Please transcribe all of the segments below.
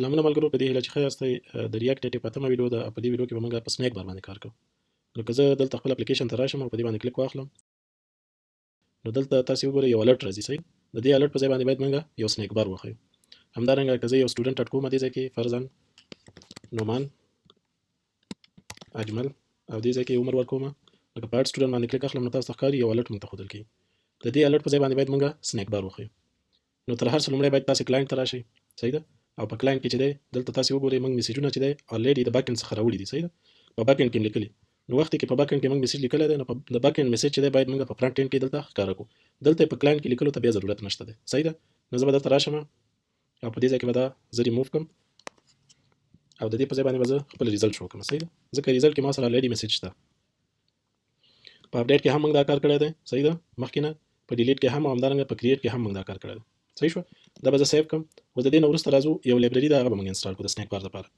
سلامونه ملګرو، په دې هیله چې ښه یاستئ. د React Native اتمه ویډیو ده. په دې ویډیو کې به موږ په snack bar باندې کار کوو. نو که زه دلته خپل اپلیکیشن ته راشم او په دې باندې کلیک واخلم، نو دلته تاسې وګورئ یو alert راځي. صحیح، د دې alert په ځای باندې باید موږ یو snack bar وښیو. همدارنګه که زه یو student add کوم دې ځای کې، فرضاً نومان اجمل، او دې ځای کې عمر ورکوم، نو که په add student باندې کلیک اخلم، نو تاسو ته ښکاري یو alert موږ ته ښودل کېږي. د دې alert په ځای باندې باید موږ snack bar وښیو. نو تر هر څه لومړی باید تاسې client ته راشئ. صحیح ده. او په client کې چې دی، دلته تاسې وګورئ، موږ message ونه چې دی already د backend څخه راوړي دي. صحیح ده. په backend کې لیکلي. نو وخت کې په backend کې موږ message لیکلی دی، نو د backend message چې دی باید موږ په front end کې دلته ښکاره کړو. دلته په client کې لیکلو ته بیا ضرورت نشته دی. صحیح ده. نو زه به دلته راشم او په دې ځای کې به دا زه ریموو کړم او د دې په ځای باندې به زه خپل result show کړم. صحیح ده، ځکه result کې ما سره already message شته. په update کې هم موږ دا کار کړی دی. صحیح ده. مخکې نه په delete کې هم او همدارنګه په create کې هم موږ دا کار کړی دی. صحیح شو. دا به زه save کړم. اوس د دې نه وروسته راځو یو library ده، هغه به موږ install کړو د snack bar لپاره.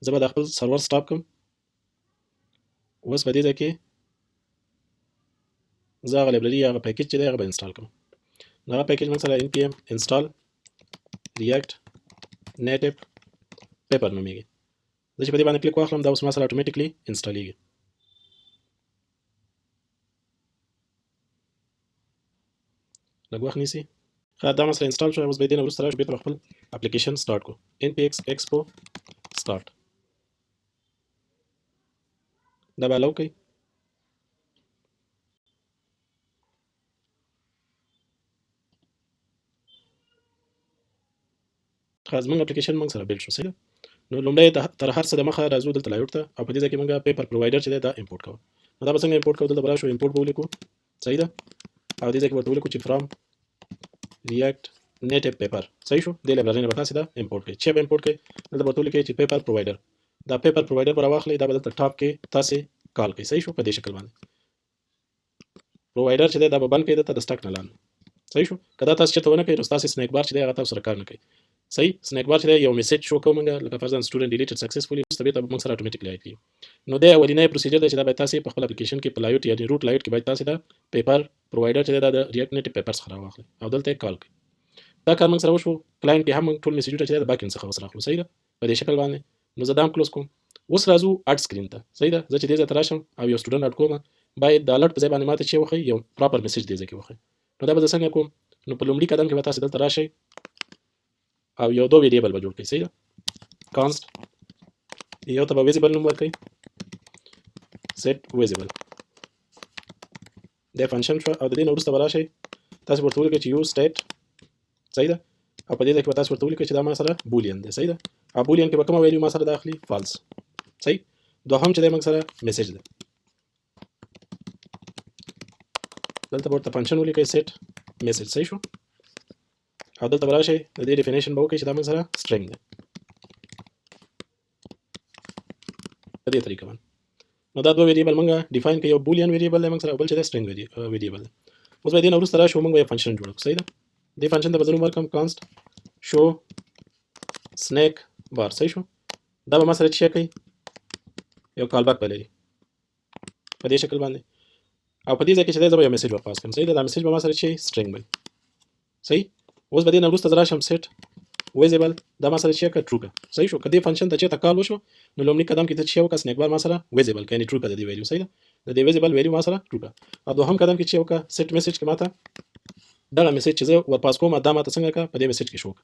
زه به د خپل server stop کړم. اوس په دې ځای کې زه هغه library، هغه package چې دی، هغه به install کړم. نو هغه package موږ سره npm install react native paper نومېږي. زه چې په دې باندې کلیک واخلم، دا اوس ما سره automatically install ېږي. لږ وخت نیسي. ښه، دا ما سره install شو. اوس به دې نه وروسته راشو، بېرته به خپل اپلیکیشن start کړو. npx expo start. دا به allow کوي. ښه، زموږ اپلیکیشن موږ سره build شو. صحیح ده. نو لومړی تر هر څه د مخه راځو دلته layout ته او په دې ځای کې موږ paper provider چې دی دا import کوو. نو دا به څنګه import کوو؟ دلته به راشو، import به ولیکو. صحیح ده. او دې ځای کې ورته ولیکو چې from react native paper. صحیح شو. دې library نه به تاسې دا import کړئ. چې به import کړئ، دلته به ورته ولیکئ چې paper provider. دا paper provider به راواخلئ، دا به دلته top کې تاسې call کړئ. صحیح شو. په دې شکل باندې provider چې دی دا به بند کړئ دلته د stack نه لاندې. صحیح شو. که دا تاسو چېرته ونه کړئ، نو ستاسې snack bar چې دی هغه تاسو سره کار نه کوي. صحیح، snack bar چې دی یو message show کوو موږ، لکه فرضاً student deleted successfully، وروسته بېرته موږ سره automatically add کېږي. نو دا اولینی procedure دی چې دا باید تاسې په خپل اپلیکیشن کې په layout، یعنې root layout کې باید تاسې دا paper provider چې دی دا د React Native Paper څخه راواخلئ او دلته یې call کړئ. دا کار موږ سره وشو. client کې هم موږ ټول message ونه چې دی د backend څخه اوس راخلو. صحیح ده. په دې شکل باندې نو زه دا هم close کوم. اوس راځو add screen ته. صحیح ده. زه چې دې ځای ته راشم او یو student add کوم، باید د alert په ځای باندې ماته چې وښیي یو proper message دې ځای کې وښیي. نو دا به زه څنګه کوم؟ نو په لومړي قدم کې به تاسې دلته راشئ او یو دوه variable به جوړ کړئ. صحیح ده. const یو ته به visible نوم ورکړئ، set visible دا function شو. او د دې نه وروسته به راشئ تاسې ورته ولیکئ چې use state. صحیح ده. او په دې ځای کې به تاسو ورته ولیکئ چې دا ما سره boolean دی. صحیح ده. او boolean کې به کومه value ما سره دا اخلي؟ false. صحیح. دوهم چې دی موږ سره message دی، دلته به ورته function ولیکئ set message. صحیح شو. او دلته به راشئ د دې definition به وکړئ چې دا موږ سره string دی په دې طریقه باندې. نو دا دوه variable موږ define کړو، یو boolean variable دی موږ سره او بل چې دی string variable دی. اوس به دې نه وروسته راشو، موږ به یو function جوړ کړو. صحیح ده. دې function ته به زه نوم ورکړم const show snack bar. صحیح شو. دا به ما سره څه کوي؟ یو callback به لري په دې شکل باندې. او په دې ځای کې چې دی زه به یو message ور pass کړم. صحیح ده. دا message به ما سره چې string وي. صحیح. اوس به دې نه وروسته زه راشم set visible، دا ما سره چې که true که. صحیح شو. که دې function ته چېرته call وشو، نو لومړي قدم کې ته چې وکړه snack bar ما سره visible که، یعنې true که د دې value. صحیح ده. د دې visible value ما سره true که. او دوهم قدم کې چې وکړه set message کې ماته دغه message چې زه ور pass کوم، دا ماته څنګه که په دې message کې show که.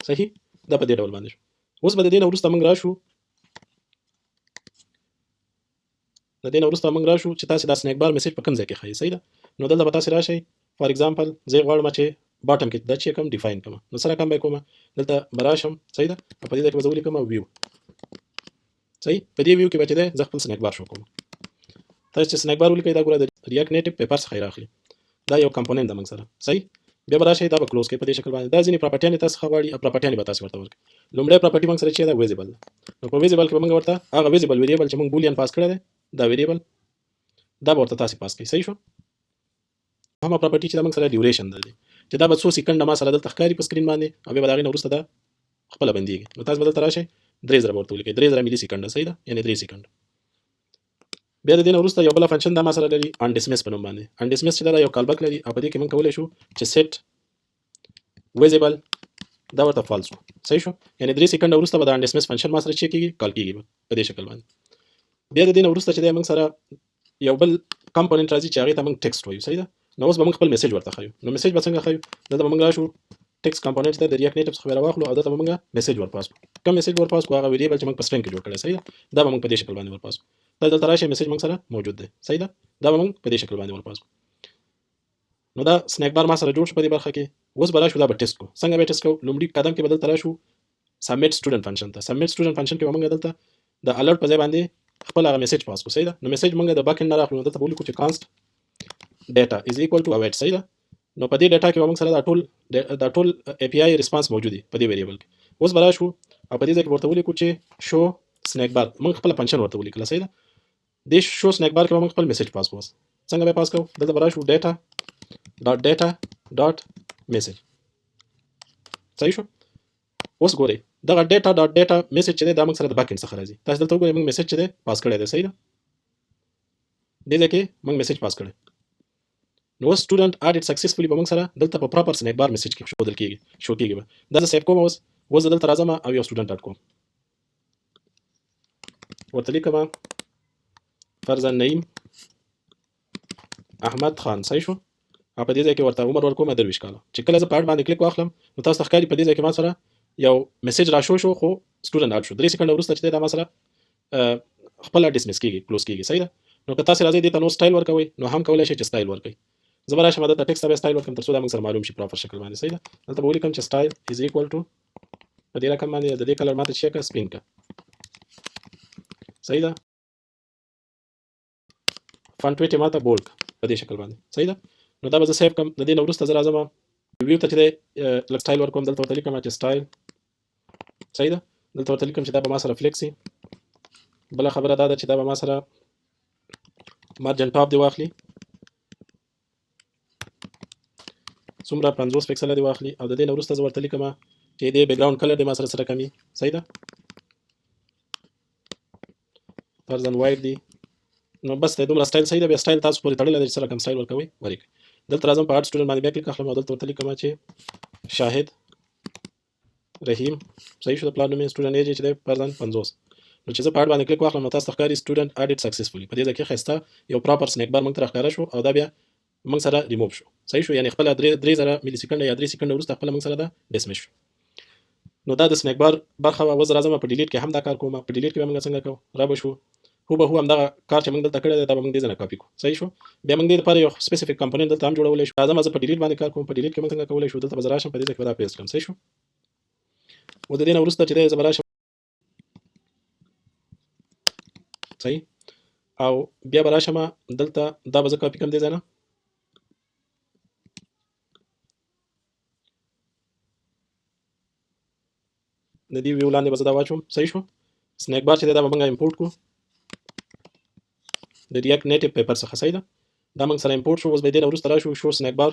صحیح. دا په دې ډول باندې شو. اوس به د دې نه وروسته موږ راشو، د دې نه وروسته موږ راشو چې تاسې دا snack bar message په کوم ځای کې ښایي. صحیح ده. نو دلته به تاسې راشئ، for example زه یې غواړم چې bottom کې دا چې کوم define کړم، نو څه رقم به یې کوم؟ دلته به راشم. صحیح ده. او په دې ځای کې به زه ولیکم view. صحیح. په دې view کې به چې دی زه خپل snack bar show کوم. تاسو چې snack bar ولیکئ، دا ګوره د React Native Paper څخه یې راخلي، دا یو component ده موږ سره. صحیح. بیا به راشئ دا به close کړئ په دې شکل باندې. دا ځینې property یانې تاسو څخه غواړي او property یانې به تاسو ورته ورکړئ. لومړی property موږ سره چې ده visible ده. نو په visible کې به موږ ورته هغه visible variable چې موږ boolean pass کړی دی، دا variable دا به ورته تاسې pass کړئ. صحیح شو. دوهمه property چې دا موږ سره duration ده چې دا به څو سیکنډه ما سره دلته ښکاري په screen باندې، او بیا به د هغې نه وروسته دا خپله بندېږي. نو تاسو به دلته راشئ 3000 به ورته ولیکئ، 3000 ملي سیکنډه. صحیح ده، یعنې 3 سیکنډ. بیا د دې نه وروسته یو بله function دا ما سره لري on dismiss په نوم باندې. on dismiss چې دا یو callback لري او په دې کې موږ کولی شو چې set visible دا ورته false کو. صحیح شو؟ یعنی 3 سیکنډ وروسته به دا on dismiss function ما سره چې کیږي، call کیږي په دې شکل باندې. بیا د دې نه وروسته چې دی موږ سره یو بل component راځي چې هغې ته موږ text وایو. صحیح ده؟ نو اوس به موږ خپل message ورته ښیو. نو message به څنګه ښیو؟ دلته به موږ راشو، text component ته د React Native څخه به راواخلو او دلته به موږ message ورپاس کړو. کوم message ورپاس کړو؟ هغه variable چې موږ په string کې جوړ کړی. صحیح ده؟ دا به موږ په دې شکل باندې ورپاس کړو. دا دلته راشي، message موږ سره موجود دی. صحیح ده؟ دا به موږ په دې شکل باندې ورپاس کړو. نو دا snack bar ما سره جوړ شو په دې برخه کې. اوس به راشو، دا به ټیسټ کړو. څنګه به ټیسټ کوو؟ لومړي قدم کې به دلته راشو submit student function ته. submit student function کې به موږ دلته د alert په ځای باندې خپل هغه message پاس کړو. صحیح ده؟ نو message موږ د backend نه راخلو. نو دلته به ولیکو چې const data is equal to await. صحیح ده؟ نو په دې data کې به موږ سره دا ټول API response موجود دی په دې variable کې. اوس به راشو او په دې ځای کې ورته ولیکو چې show snack bar. موږ خپل function ورته ولیکله. صحیح ده؟ دې show snack bar کې به موږ خپل message پاس کوو. څنګه به پاس کوو؟ دلته به راشو، data dot data dot message. صحیح شو؟ اوس ګورئ، دغه data dot data message چې دی، دا موږ سره د backend څخه راځي. تاسو دلته وګورئ، موږ message چې دی پاس کړی دی. صحیح ده؟ دې ځای کې موږ message پاس کړی. نو اوس student added successfully به موږ سره دلته په proper snack bar message کې ښودل کیږي، شو کیږي به. دا زه save کوم. اوس زه دلته راځم او یو student add کوم. ورته لیکم فرضاً نعیم احمد خان. صحیح شو؟ او په دې ځای کې ورته عمر ورکوم 23 کاله. چې کله زه په add باندې کلیک واخلم، نو تاسو ته ښکاري په دې ځای کې ما سره یو message را شو شو، خو student add شو. 3 سیکنډ وروسته چې دی دا ما سره خپله dismiss کیږي، close کیږي. صحیح ده؟ نو که تاسو راځئ، دې ته نور سټایل ورکوئ، نو هم کولی شئ چې سټایل ورکړئ. زه به راشم، دلته text ته به سټایل ورکړم، تر څو دا موږ سره معلوم شي proper شکل باندې. صحیح ده؟ دلته به ولیکم چې style is equal to په دې رقم باندې، د دې color ماته چې که سپین که. صحیح ده؟ font weight ماته bold په دې شکل باندې. صحیح ده؟ نو دا به زه save کړم. د دې نه وروسته زه راځم، view ته چې دی لږ سټایل ورکوم. دلته ورته لیکم چې سټایل. صحیح ده؟ دلته ورته لیکم چې دا به ما سره flex. بله خبره دا ده چې دا به ما سره margin top دی واخلي. څومره؟ 50 پکسله دی واخلي. او د دې نه وروسته زه ورته لیکم چې دې background color دی ما سره سره کمی. صحیح ده؟ فرضاً white دی. نو بس دی، دومره سټایل صحیح ده. بیا سټایل تاسو پورې تړلی دی چې څه رقم سټایل ورکوئ، ورکړئ. دلته راځم، په add student باندې بیا کلیک اخلم او دلته ورته لیکم چې شاهد رحیم. صحیح شو؟ د پلار نوم یې، student age چې دی فرضاً 50. نو چې زه په add باندې کلیک واخلم، نو تاسو ته ښکاري student added successfully. په دې ځای کې ښایسته یو proper snack bar موږ ته راښکاره شو او دا بیا موږ سره ریموو شو. صحیح شو؟ یعنی خپله 3000 ملي سیکنډ یا 3 سیکنډ وروسته خپله موږ سره دا dismiss شو. نو دا د snack bar برخه وه. اوس راځم، په delete کې هم دا کار کوم. په delete کې به موږ څنګه کوو؟ را به شو، هو به هو همدغه کار چې موږ دلته کړی دی، دا به موږ دې ځای نه کاپي کوو. صحیح شو؟ بیا موږ دې لپاره یو specific component دلته هم جوړولی شو. راځم، زه په delete باندې کار کوم. په delete کې موږ څنګه کولی شو؟ دلته به زه راشم، په دې ځای کې به دا paste کړم. صحیح شو؟ او د دې نه وروسته چې دی زه به راشم، صحیح، او بیا به راشم دلته، دا به زه کاپي کړم دې ځای نه. د دې view لاندې به زه دا واچوم. صحیح شو؟ snack bar چې دی، دا به موږ import کړو د React Native Paper څخه. صحیح ده؟ دا موږ سره import شو. اوس به دې نه وروسته راشو show snack bar،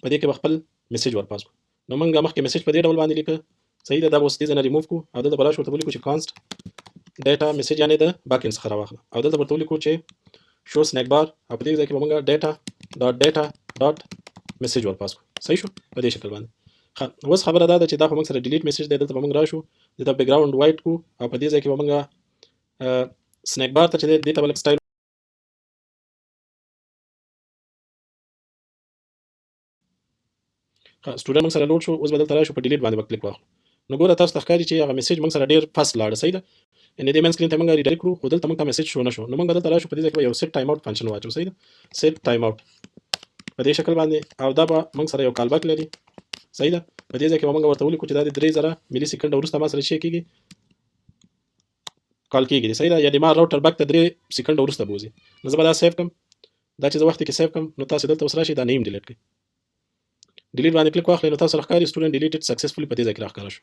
په دې کې به خپل message ورپاس کړو. نو موږ مخکې message په دې ډول باندې لیکه. صحیح ده؟ دا به اوس دې ځای نه ریموو کړو او دلته به راشو، ورته ولیکو چې const data message، یعنې د backend څخه راواخله، او دلته ورته ولیکو چې show snack bar او په دې ځای کې به موږ data dot data dot message ورپاس کړو. صحیح شو؟ په دې شکل باندې. ښه، اوس خبره دا ده چې دا خو موږ سره delete message دی. دلته به موږ راشو، دلته background white کو او په دې ځای کې به موږ snack bar ته چې دی، دې ته به لږ سټایل. student موږ سره load شو. اوس به دلته راشو، په delete باندې به کلیک واخلو. نو ګوره، تاسو ته ښکاري چې هغه message موږ سره ډیر fast لاړ. صحیح ده؟ یعنې دې main screen ته موږ redirect کړو، خو دلته موږ ته message شو نه شو. نو موږ دلته راشو، په دې ځای کې به یو set timeout function واچو. صحیح ده؟ set timeout په دې شکل باندې، او دا به موږ سره یو callback لري. صحیح ده؟ په دې ځای کې به موږ ورته ولیکو چې دا د 3000 ملي سیکنډ وروسته ما سره شي کېږي، call کېږي. صحیح ده؟ یعنې ما router back ته 3 سیکنډ وروسته بوځي. نو زه به دا save کړم. دا چې زه وخت کې save کړم، نو تاسو دلته اوس راشئ، دا نیم delete کړئ، delete باندې کلیک واخلئ، نو تاسو سره ښکاري student deleted successfully په دې ځای کې راښکاره شو.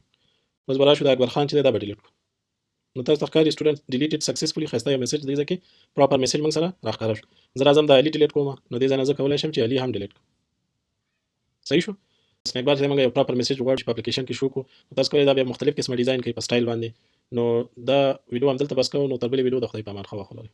اوس به راشو، د اکبر خان چې دی، دا به delete کړو. نو تاسو ته ښکاري student deleted successfully، ښایسته یو message، دې ځای کې proper message موږ سره راښکاره شو. زه راځم، د علي delete کوم. نو دې ځای نه زه کولی شم چې علي هم delete کړم. صحیح شو؟ snack bar چې موږ یو proper message غواړو چې په اپلیکیشن کې شو کو. تاسو کولی دا بیا مختلف قسمه design کوي په سټایل باندې. نو دا ویډیو هم دلته بس کوو. نو تر بلې ویډیو د خدای په امان، ښه وخت ولرئ.